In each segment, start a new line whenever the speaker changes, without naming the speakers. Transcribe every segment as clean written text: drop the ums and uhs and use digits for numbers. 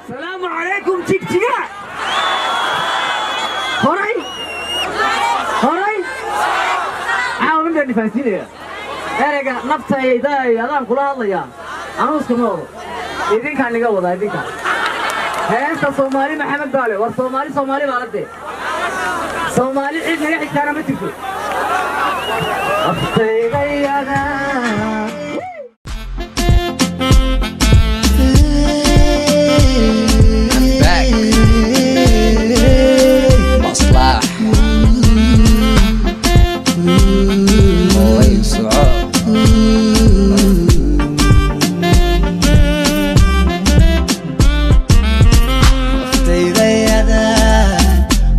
Salaamu calaykum, Jigjiga. Horay horay caawa min baan nifaansiinaya ereyga naftayda adaan kula hadlayaa. Anuu iskama wado, idinkaan iga wadaa, idinka. Heesta Soomaali Maxamed baale. War Soomaali, Soomaali baa la dee. Soomaali cid naga xigtaana ma jirto. Naftaydayada.
I'm back. Maslax. Horay soco.
Naftayda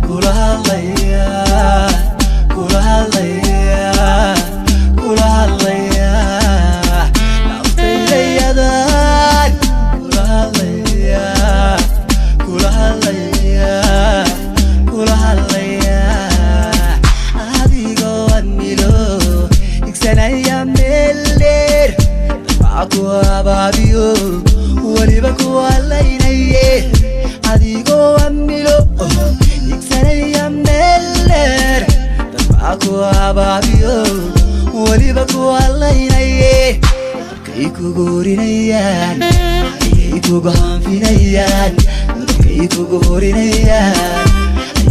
kula hadlaya, kula hadlaya, kula hadlaya. Naftayda kula hadlaya, kula hadlaya, kula hadlaya. Adigoo admilo igsanaya meel dheer, dabca ku abaabiyo, weliba ku halaynaye. Adigoo amilo igsanaya meel dheer, dabca ku abaabiyo, weliba ku halaynaye. Dabkay kugu horinayaan, ayay kugu hanfinayaan. Dabkay kugu horinayaan,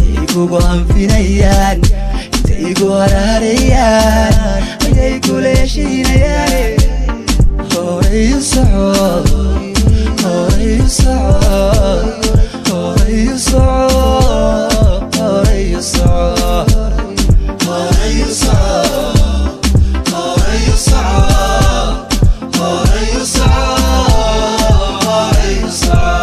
ayay kugu hanfinayaan. Intay ku haraarayaan, ayay kula heshiinayaan. Horay u soco, horay u soco, horay u soco, horay u soco, horay u soco, horay u soco, horay u soco, horay u soco.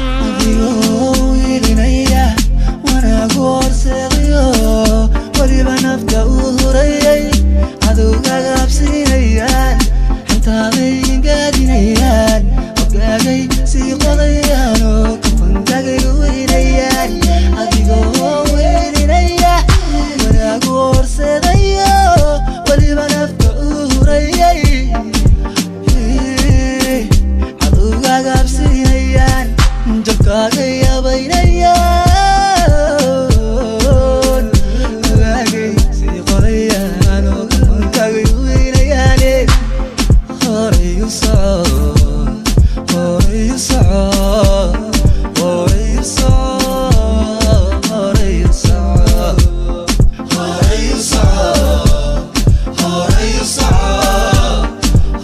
Adigoo ilinaya wanaagu horseedayo, weliba nafta uu hurayay, cadowgaaga absinayaan, xantaaday gaadinayaan, hoggaagay sii qodayaan oo kafankaagay weynayaan. Adigoo welinaya wanaagu horseedayo, weliba nafta uu hurayay, cadowgaaga absinayaan, jabkaaga yabaynayaan, ogaagay sii qorayaan oo kafankaagay weynayaane. Horay u soco, horay u soco, horay u soco, horay u soco, horay u soco, horay u soco,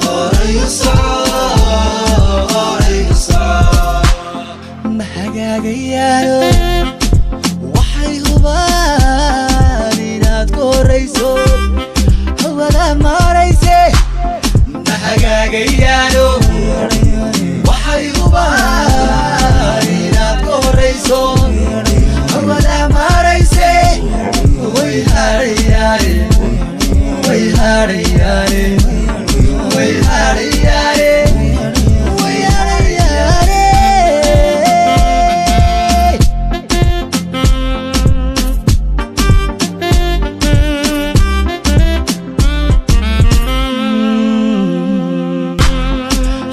horay u soco, horay u soco. Ma hagaagayaano, waxay hubaan inaad ku horayso hawada maarayse. Ma hagaagayaano, waxay hubaan inaad ku horayso hawada maarayse. Way harayaane, way harayaane, way harayaane, way harayaane.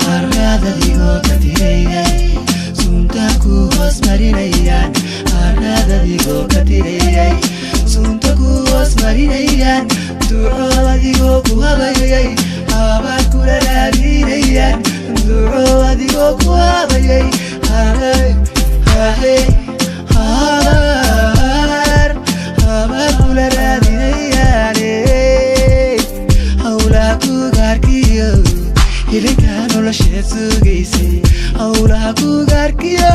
Harraadadigoo ka tirayay, sunta ku hoos marinayaan. Harraadadigoo ka tirayay, sunta ku hoos marinayaan. Duco adigoo ku habayay, habaad kula raadinayaan. Duco adigoo ku habayay, hahay hahay, habaar habaad kula raadinayaan. Howlaha kugaarkiyo hilinka nolosheed sugaysay, howlaha kugaarkiyo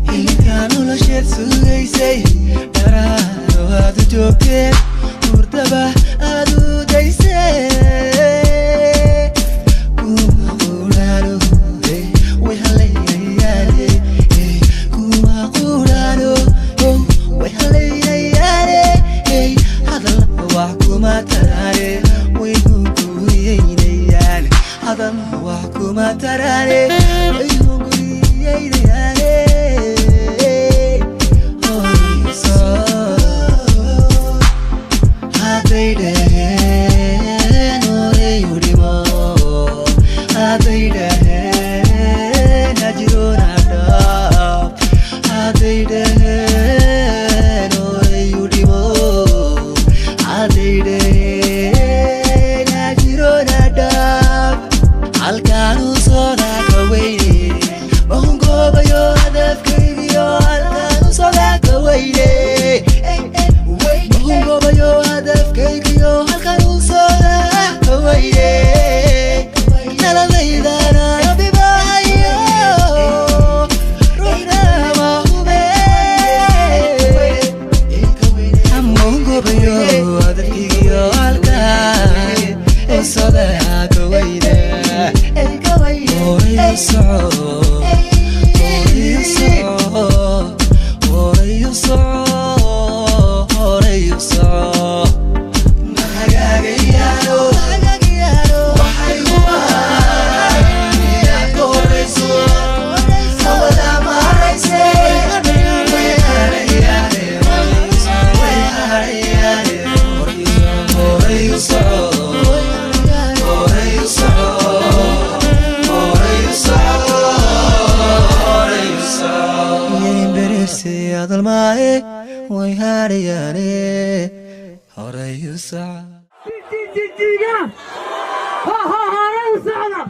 hilinka nolosheed sugaysay. Dharaaro aad u joogteen, hurdaba aad u daysay. Kuma quraano, way halaynayaane. Kuma quraano, way halaynayaane. Hadal wax kuma taraane, way hunguriyeynayaan. Hadal wax kuma taraane, way hunguriyeynayaane. Horay u soco. Hadday dhaheen horay u dhimo, hadday dhaheen hajiroona dhaaf, hadday dhaheen horay u dhimo, hadday dhaheen hajiroona dhaaf. Halkaanu socdaa ka weyne, mahungoobayo hadafkaygiyo. Halkaanu socdaa ka weyne, mahungoobayo hadafkaygiyo. Halkaanu socdaa ka weyne, naladaydana rabibaayo, ruuxna ma hube. Mahungoobayo hadafkaygiyo, halkaan u socdaa ka weyne. Horay u soco, horay u soco, horay u soco, horay u soco. Mahagaagayaano waxay hubaan inaad ka horayso, hawada maarayse. Way harayaane, way harayaane. Horay u soco, horay u soco, horay u soco, horay u soco. Yimberese hadalmaaye, way harayaane. Horay u soco.
Jijiigana horay u socda.